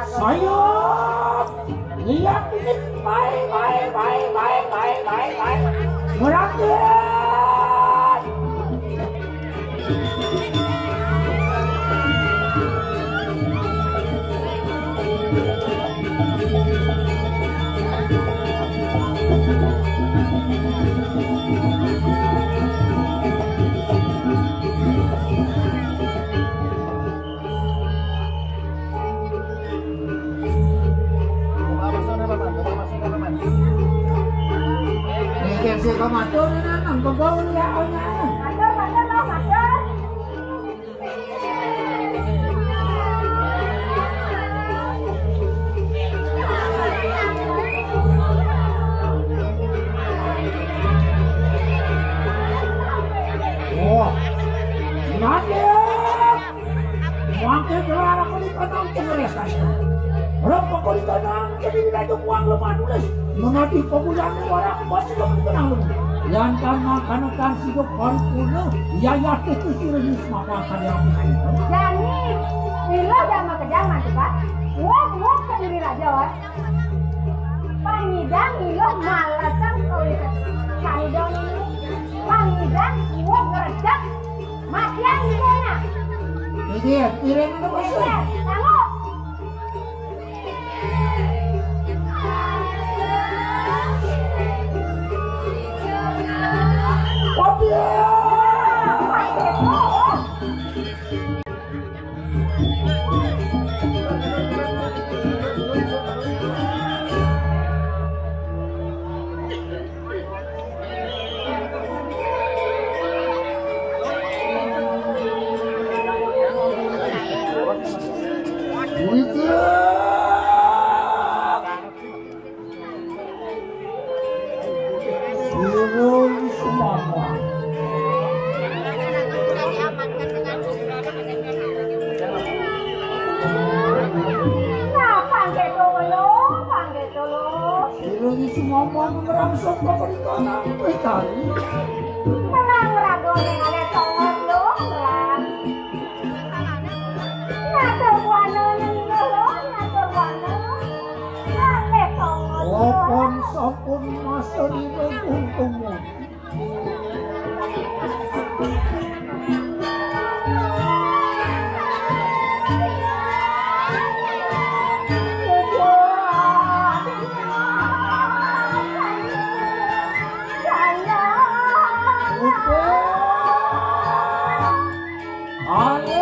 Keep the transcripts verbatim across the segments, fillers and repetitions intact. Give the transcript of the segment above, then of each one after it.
Saya lihat ini, baik, baik, baik, baik, baik, baik, baik. Berangkat. Mikir si kamatur, nang kebaul ya, oh, nang. Matur, matur, Mas, matur. Oh, nanti. Mangke kelar aku di tanah pengeresan. Rok aku di tanah jadi tidak ada uang lemah nulis. Menadi pemulihan orang baca lebih tenang lebih. Yang tanah karena kan hidup baru punya, ya, ya, itu sih, ini semua akan yang bisa. Jani, ilo jangan kejam, Mas, Pak. Wok, wok, kediri raja, Pak. Pangidang ilo malasang kau itu. Pangidang ini. Pangidang, wok, ngeredak. Matian ilo na. Iya, piring itu masuk. Iya, tahu. Waduh. Nah, pangke to lo, pangke to lo. Sira iki sumama ngrangsang paprikanan kowe tani. Tenang, Raden, ning ale tongot lo, tenang. Ngatur buana ning lo, ngatur buana. Ale tongot lo. Kapan sampun masa lima untung. Ayo,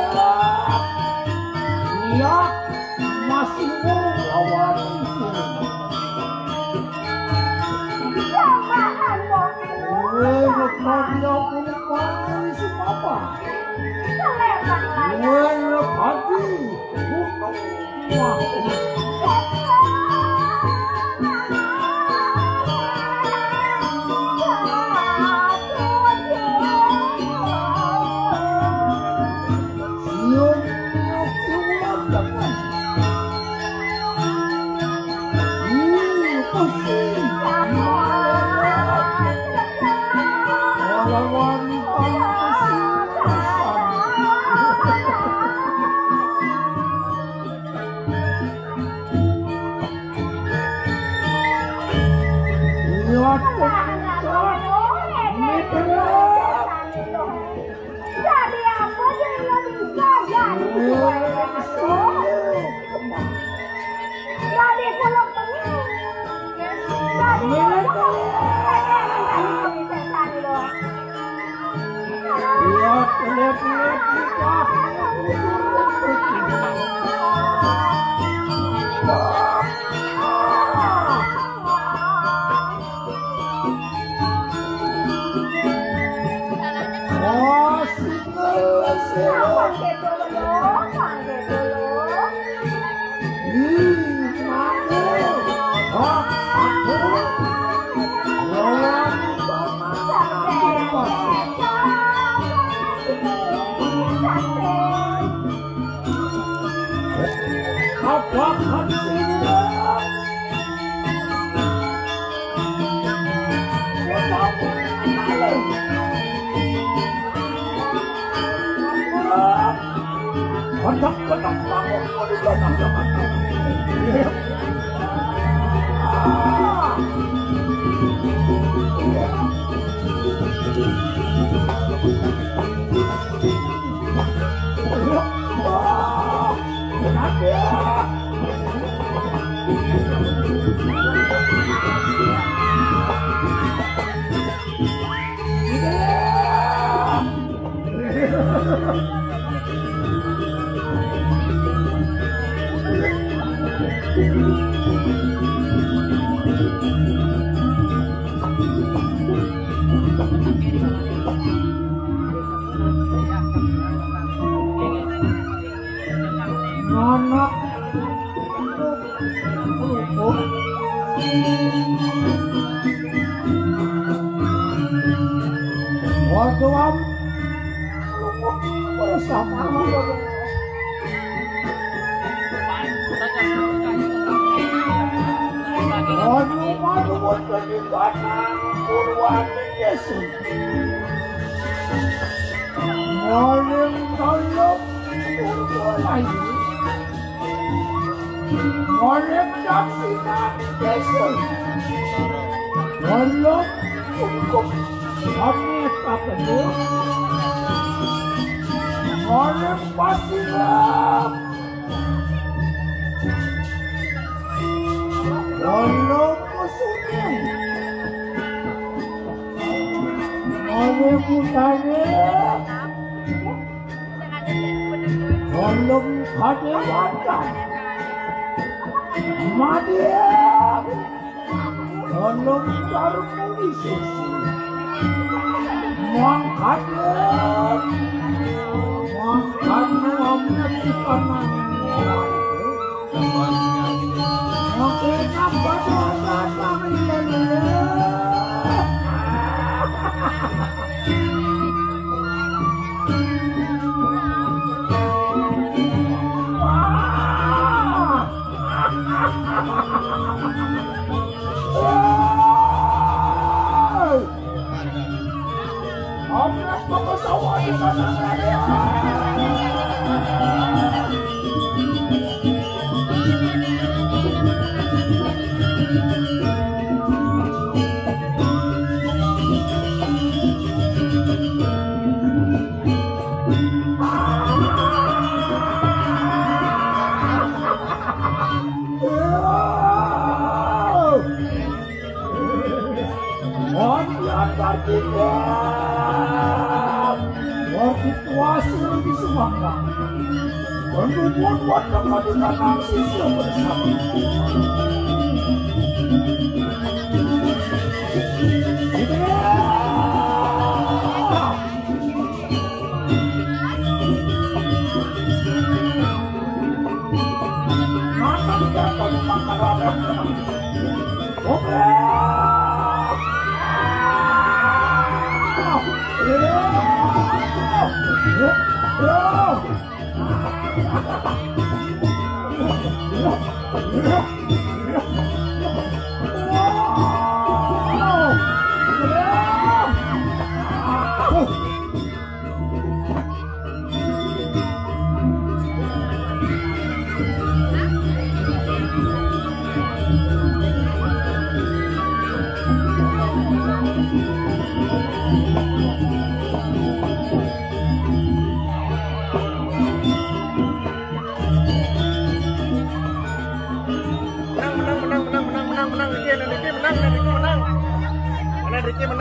iya, masih mau lawan itu. Weh, Rodi, aku lupa, ini siapa? Weh, Rodi, gunung. Wah. Siung, siung, siung, siung. Ih, pusing. Lawan, pusing. Iya, tenang, tenang. Ini berat. Jadi apa dia nggak bisa jadi? Jadi kuluk bengi. Jadi kuluk bengi. Jadi setan lo. Ngono. Waduh, am. Bersama. Waduh, waduh, waduh, di mana? Purwani Yesus. Maring tolong Purwani. Maring daksina Yesus. Tolong cukup kami tak peduli. Maring pasiram. Tolong musuhnya. Oleh putane. Tolong kadewatan. Madiang. Tolong darmuni susu. Mangkadem. Mangkadem amna di tangan. Andian Kartika, bersitua suruh di Sumatera. Pendukung buat tempat di tanah sisi bersama. Gitu ya. Menang, menang, menang, menang, menang, menang, menang, Ricky, menang, Ricky, menang, Ricky, menang. Menang, Ricky, menang.